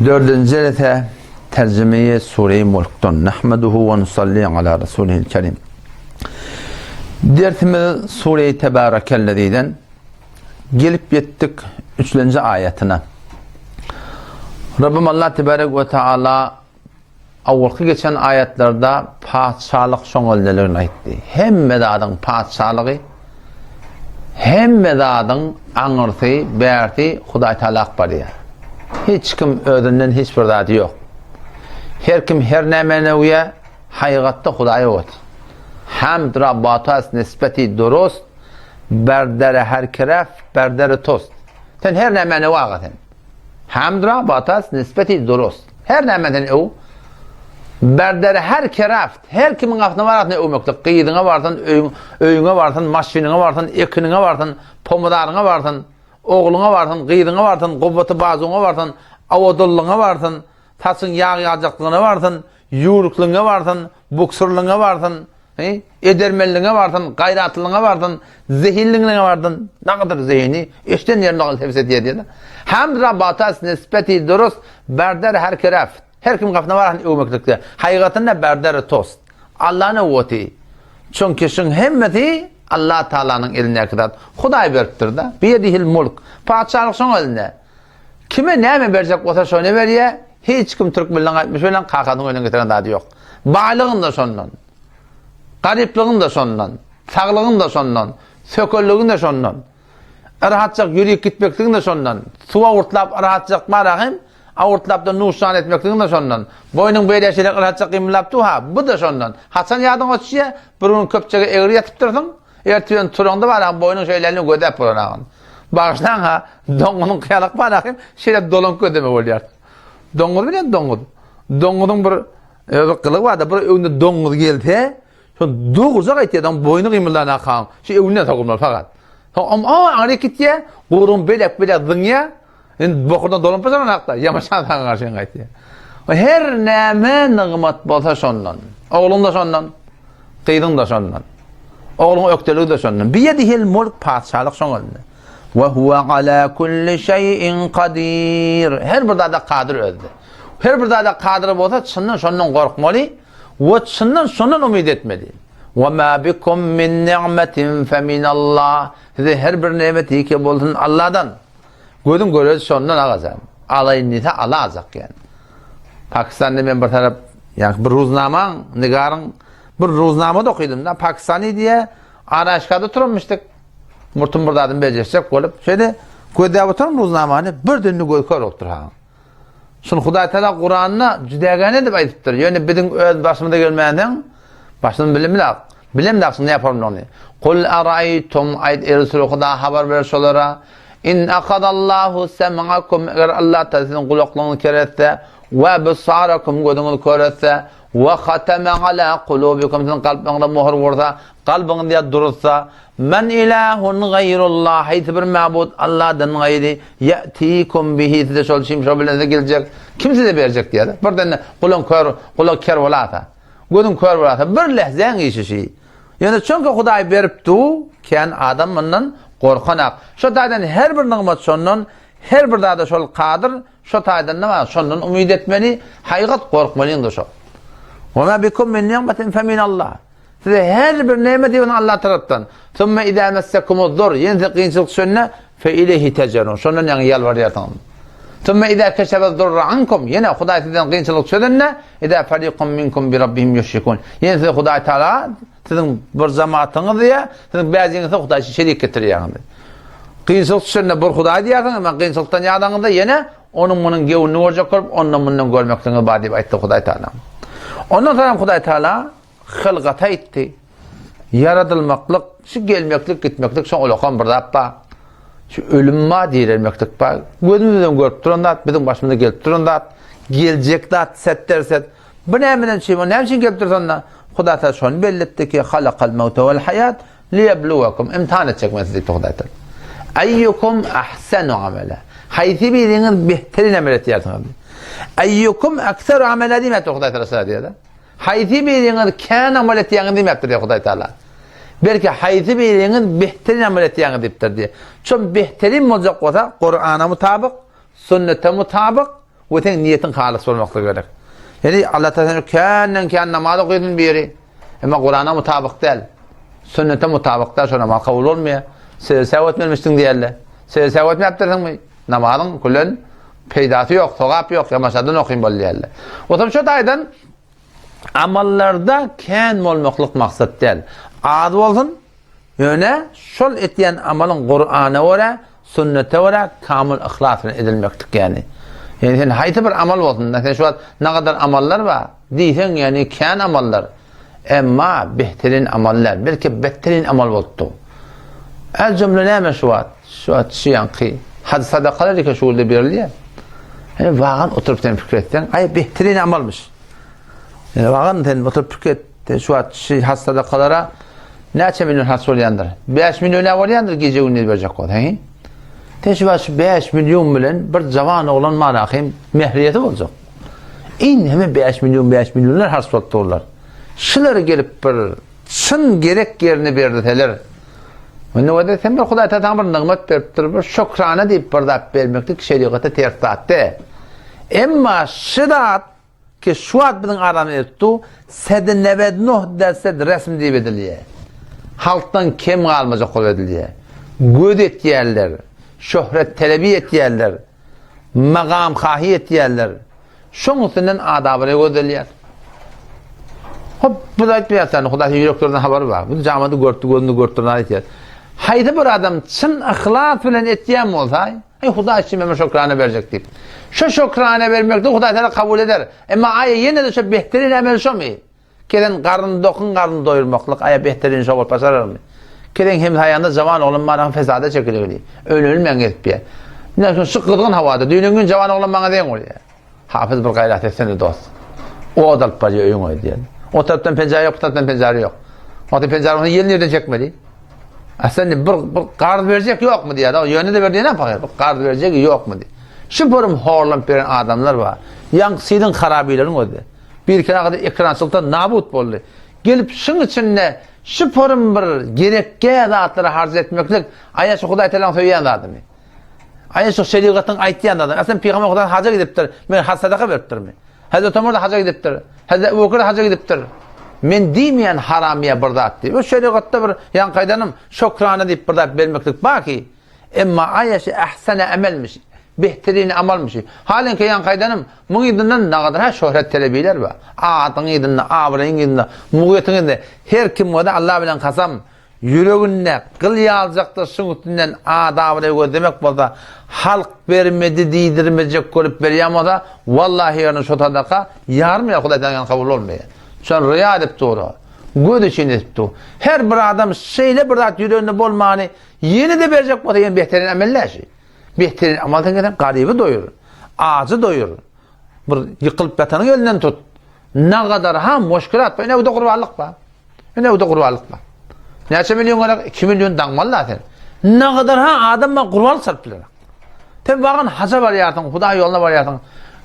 Dördünji jelese terjimeyi Sure-i Mulkdan. Nahmeduhu we nusalli ala Rasulihil Kerim. Dersimiz Sure-i Tebarekelleziden gelip ýetdik üçlenji aýatyna. Rabbim Allah Tebarek we Taala Owalky geçen aýatlarda patyşalyk şoň eldeligini aýtdy. Hemme zadyň patyşalygy, hemme zadyň aňyrsy, bärsi Hudaý Taala alyp barýar. Hiç kim özünden hiç bir zady ýok. Her kim her nämäni öwýär, haýygatda Hudaý öwet. Hamd ra batas nisbeti durust, berdere her keref, berdere tost. Sen her nämäni öw aga sen. Hamdra batas nisbeti durust. Her nämeden öw. Berdere her keraft, her kimiň gapysyna barasyn öwmeklik. Gyzyňa barsyn, öýüň, öýüňe barsyn, maşynyňa barsyn, ekiniňe barsyn, pomodaryňa barsyn, ogluňa barsyn, gyzyňa barsyn, gubbaty bazuňa barsyn, awadyllyňa barsyn, saçyň ýag ýajaklygyna barsyn, ýüwrükligiňe barsyn, buksyrlygyňa barsyn, edermenligiňe barsyn, gaýratlylygyňa barsyn, zehinligiňe barsyn, nagadyr zehini, eşden ýerinde ol tebs edýär diýýär. Hamd rabatas nisbeti durust berder her keref. Her kim gapyna baran öwmeklikde. Haýgatynda berder tost. Allanyň öweti. Çünki şuň hemmesi Allah Taalanyň elindäki zat. Hudaý beripdir-de. Biyedihil mulk. Patyşalyk şoň elinde. Kime näme berjek bolsa şony berýär. Hiç kim türkmenleň aýtmyşy bilen kakasynyň öýünden getiren zady ýok. Baýlygyň-da şondan. Garyplygyň-da şondan. Saglygyň-da şondan. Sökelligiň-de şondan. Rahatjak ýörüp gitmekligiň-de şondan. Suwa gurtlap rahatjak bara hem, awurtlap-da nuşjan etmekligiň-de şondan. Boýnuň beýle şeýle rahatjak gymyldap dur-ha, bu-da şondan. Haçan ýadyňa düşýär? Bir gün köpçege egri ýatypdyrsyň. Ertirden turaňda baragyn boýnuň şeýleligini gözläp bolanagyn. Bagyşlaň-ha, doňňuzyň kyýalak baragyn şeýle dolanyp gözleme bolýar. Doňňuz bilýän doňňuz. Doňňuzyň bir özi gylygy bar-da, bir öňünde doňňuz gelse, şo dogruja gaýtýar, oň boýny gymyldanakaň, şu öňünden sogulmaly fakat. Soň om a aňryk gitýär, guruny belek-belek zyňýar, Indi bokurdan dolanyp başaranakda, ýamaşan saňa garşy gaýtýar. Her näme nygmat bolsa şondan. Ogluň da şondan, gyzyň da şondan. Ogluň ökdeligi de şondan. Biyedihil mulk patyşalyk şoň elinde. Ve huve ala kulli şeyin kadir. Her bir zada kadyr özde. Her bir zada kadyr bolsa çyndan şondan gorkmaly we çyndan şondan umyt etmeli. Ve ma bikum min ni'metin fe min Allah. Size her bir nimet ýeke bolsun Allahdan. Gözüň görezi şondan agajan. Alaýyn diýse alajak ýani. Pakistanda men bir tarap, ýa bir ruznamaň, nigaryň bir ruznamada okydym da, Pakistany diýe araşkada oturanmyşdyk. Murtum bir zadyny bejerjek bolup, şeýle gözläp oturan ruznamany birden göz kör bolupdyr ha. Şuny Hudaý Taala Kuranda jüdägäne edip aýdypdyr. Ýöne biziň öz başymyza gelmänsoň, başymyz bilemizok. Bilemzok şuny näme ony. Kul araýtum aýt eý Resul Huda habar ber şolara. In akadallahu sem'akum eger Allah Taala siziň gulaklaryňyzy ker etse we absarakum gözüňizi kör etse we hateme ala kulubikum siziň kalbyňyza möhür vursa, kalbyňyzy ýa duruzsa, Men ilahun gaýrullah, haýsy bir mabud Allahdan gaýry, ýatikum bihi size şol şim şo bilen size geljek, kim size berjek diýýär. Birden gulaň kör, gulak ker bolasa, gözüň kör bolasa, bir lehzäň işi şi. Ýöne çünki Hudaý berip du, kän adam mundan gorkanak. Şo taýdan her bir nygmat şondan, her bir zada şol kadyr, şo taýdan näme, şondan umyt etmeli, haýgat gorkmalyň-da şo. Wa ma bikum min ni'metin fe min Allah. Size her bir nemet diýen Allah tarapdan. Summa iza messekumuz-dur, ýene size kynçylyk düşende, fe ileýhi tejerun, şondan ýaňy ýalbarýarsyňyz. Summa iza keşefez-durra ankum, ýene Hudaý sizden kynçylyk çözende, iza farikum minkum bi rabbihim ýüşrikun. Ýene size Hudaý Taala siziň bir jamatyňyz diýýär, siziň bäziňizi Hudaý şerik getirýäňiz. Kynçylyk düşende bir Hudaý diýýärsiňiz, emma kynçylykdan ýadanyňyzda ýene onuň munuň göwnüni görjek bolup, ondan mundan görmekligiňiz bar diýip aýtdy Hudaý Taala. Ondan soň hem Hudaý Taala Hylgat aýtdy. Ýaradylmaklyk, şu gelmeklik, gitmeklik şoň ulakan bir zat bar. Şu ölüm bar, direlmeklik bar. Gözümiz bilen görüp duran zat, biziň başymyza gelip duran zat, geljek zat, setder-set. Bu nämeden üçin, bu näme üçin gelip dur sonda? Hudaý Taala şony belli etdi ki, halakal mewte vel hayat liyebluwekum. Imtihan etjek men sizi diýdi Hudaý Taala. Eyyukum ahsanu amala. Haýsy biriňiz behterin amel etýärsiňiz? Eyyukum ekseru amala diýmedi Hudaý Taala şeýle diýdi. Haýsy biriňiz kän amal etýäňiz diýmepdir diýýär Hudaý Taala. Belki haýsy biriňiz behterin amal etýäňiz diýipdir diýýär. Çün behterin boljak bolsa Kur'ana mutabyk, sünnete mutabyk. we seň niýetiň halys bolmaklygy gerek. Ýani Allah Taala känden kän namaz okysyn biri, emma Kurana mutabyk däl. Sünnete mutabyk däl, şo namaz kabul bolmaýar. Sen säw etmemişdiň diýerler. Sen säw etmäpdirsiňmi? Namazyň külen peýdasy ýok, sogap ýok, ýamaşadan okyn bol diýerler. Otam şo taýdan Amallarda kän bolmaklyk maksat däl. Az bolsun, ýöne şol etýän amalyň Kurana görä, sünnete görä kamyl yhlas bilen edilmeklik ýagny. Ýagny sen haýsy bir amal bolsun, sen şu wagt nagadar amallar bar diýseň, ýagny kän amallar. Emma behterin amal däl, belki betterin amal bolupdyr. El jümle näme şu wagt? Şu wagt şu ýanky haj sadakalar eke şu günde berilýär. Ýani wagan oturyp sen pikir etseň, aý behterin amalmyş. Ýani wagan sen oturyp pikir et, sen şu wagt şu haj sadakalara näçe million harç bolýandyr? 5 million bolýandyr gije gündiz berjek bolsa, he? Sen şu wagt şu 5 million bilen bir jawan oglan marahym mehriyeti boljak. Indi hem 5 million 5 millionlar harç bolup durlar. Şular gelip bir Çyn gerek ýerine berdiseler. Indi wada sen bir Hudaý saňa bir nygmat beripdir, bir şökrana diýip bir zat bermeklik şerigata ters zat däl. Emma şu zat ki şu wagt biziň aramyzda edip dur, sed nebed nuh dersed resm diýip edilýär. Halkdan kem galmajak bolup edilýär. Göz etýärler, şöhret talebi etýärler, magamhahy etýärler. Şoň üstünden adabyny gözelýär. Hop, bu aýtmaýar sen, Hudaýyň ýüreklerden habary bar. Bu jamady görüpdi, gözünde görüpdir, aýtýar. Haýsy bir adam çyn yhlas bilen etýän bolsa, aý Hudaý üçin men şökrana berjek diýip. Şu şökrana bermekde Hudaý täala kabul eder. Emma aý ýene-de şu behterin emel şomy? Keren garyn dokuň garyn doýurmaklyk aýa behterin şo bolup başararmy? Keren hemsaýanda jawan oglan bar fesada çekiligini. Ölölmän gezip ýa. Näme şu gyzgyn hawada düýnen gün jawan oglan maňa deň bolýar. Hafyz bir gaýrat etsene dost. Od alyp barýar öýüňe diýen. O tarapdan penjere ýok, bu tarapdan penjere ýok. O tarapdan penjere bolsa ýel nirden çekmeli? A sen bir, bir garz berjek ýokmy diýýär. Ýöne de ber diýen pahyr. Bir garz berjek ýokmy diýýär. Şu borum horlanyp beren adamlar bar. Ýaňky siziň harabileriň özi. Bir kenarda ekrançylykdan nabut boldy. Gelip şuň içinde şu porum bir gerekgä zatlary harç etmeklik aýa şu Hudaý Tagalaň söýýän zadymy? Aýa şu şerigatyň aýtýan zadymy? Aslynda Pygamber Hudaý haja gidipdir. Men haç sadaka beripdirmi? Hazreti Omar da haja gidipdir. Hazreti Ebu Bekir haja gidipdir. Men diýmeýän haram ýa bir zat diýip. O şerigatda bir ýaňky aýdanym şokrana diýip bir zat bermeklik bar ki, Emma aýaşy ähsene emelmiş, behterin amalmyş. Halyňky ýaňky aýdanym, muň yzyndan nagadar-ha şöhret telebiler bar. Adyň yzynda, abraýyň yzynda, mugyýetiň yzynda her kim bolsa Allah bilen kasam, ýüreginde gyl ýaljakda şuň üstünden at-abraý gözlemek bolsa, halk bermedi diýdirmejek bolup berýän bolsa, wallahi ýöne şo sadaka ýarym ýa Hudaý taýdan kabul bolmaýar. Şol ryýa edip dur. Göz üçin edip dur. Her bir adam şeýle bir zat ýüreginde bolmany Ýene-de berjek bolsa ýene behterin amel däl şi. Behterin amal sen gelseň garyby doýur, ajy doýur. Bir ýykylyp ýatanyň elinden tut. Nagadar ha muşkilat bar. Ine bu gurbanlyk bar. Ine bu gurbanlyk bar. Näçe million gerek? 2 million daňmaly da sen. Nagadar ha adam bar gurbanlyk salyp biler. Sen wagan haja barýarsyň, Hudaý ýoluna barýarsyň.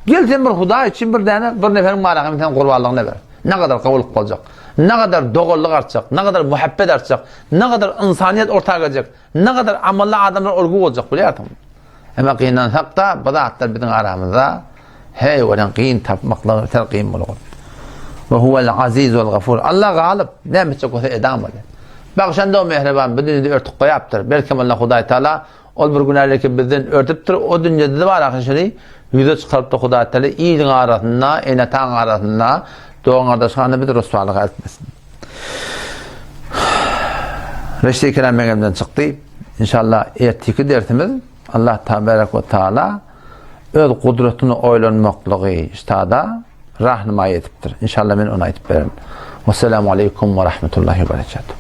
Gel sen bir Hudaý üçin bir däne bir neferiň baragyny sen gurbanlygyna ber. Ne gadar gowulyk boljak, ne gadar doganlyk artjak, ne gadar muhabbet artjak, ne gadar ynsanyýet orta geljek, ne gadar amally adamlar olgu boljak bilýärsiňmi? Emma gynansak-da, bu zatlar biziň aramyzda heý welin kyn tapmaklygy beter kyn bolgur. We huwel azizul gafur. Allah galyp, näme etjek bolsa edam bolýar. Bagşanda o mähriban bu dünýede örtük goýapdyr. Belkem Allah Hudaý Taala Ol bir günäleri ki bizden örtüpdir, o dünýede-de bar ahyry şony ýüze çykarypdyr Hudaý Teala iliň arasynda, ene-ataň arasynda, dogan-gardaşyň arasynda bizi ryswalyga eltmesin. Reşit kelam meň elimden çykdy. Inşallah ertiki dersimiz Allah tabaraka we taala öz gudratyny oýlanmaklygy ştada rahnymaý edipdir. Inşallah men ony aýdyp bererin. Wesselamu aleýkum we rahmetullahi we berekatuh.